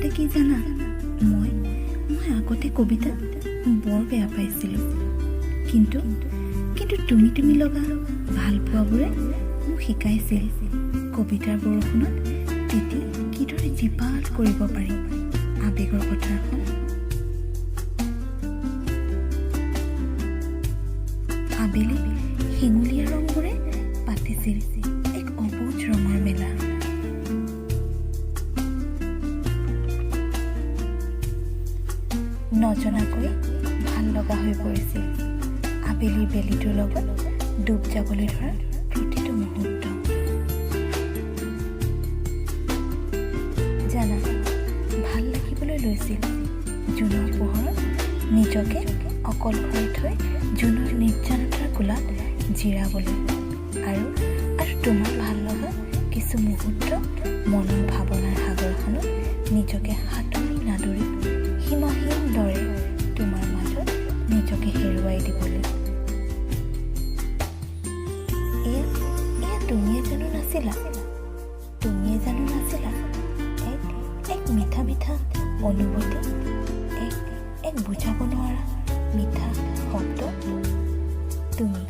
আচলতে কি জানা, মই আগতে কবিতা বৰ বেয়া পাইছিলোঁ, কিন্তু তুমি তুমি লগা ভালপোৱাবোৰে মোক শিকাইছিল কবিতাৰ বৰষুণত তিতি কিদৰে জীপাল কৰিব পাৰি আৱেগৰ পথাৰখন। আবেলি হেঙুলীয়া ৰংবোৰে পাতিছিল এক অবুজ ৰঙৰ মেলা। নজনাকৈ ভাল লগা হৈ পৰিছিল আবেলিৰ বেলিটোৰ লগত ডুব যাবলৈ ধৰা প্ৰতিটো মুহূৰ্ত। জানা, ভাল লাগিবলৈ লৈছিল জোনৰ পোহৰত নিজকে অকলশৰে থৈ জোনৰ নিৰ্জনতাৰ কোলাত জিৰাবলৈ আৰু তোমাৰ ভাল লগা কিছু মুহূৰ্ত মনৰ ভাৱনাৰ সাগৰখনত নিজকে সাঁতুৰি নাদুৰি সীমাহীন দৰে তোমাৰ মাজত নিজকে হেৰুৱাই দিবলৈ। এয়া তুমিয়ে জানো নাছিলা? তুমিয়ে জানো নাছিলা এক মিঠা মিঠা অনুভূতি, এক বুজাব নোৱাৰা মিঠা শব্দ? তুমি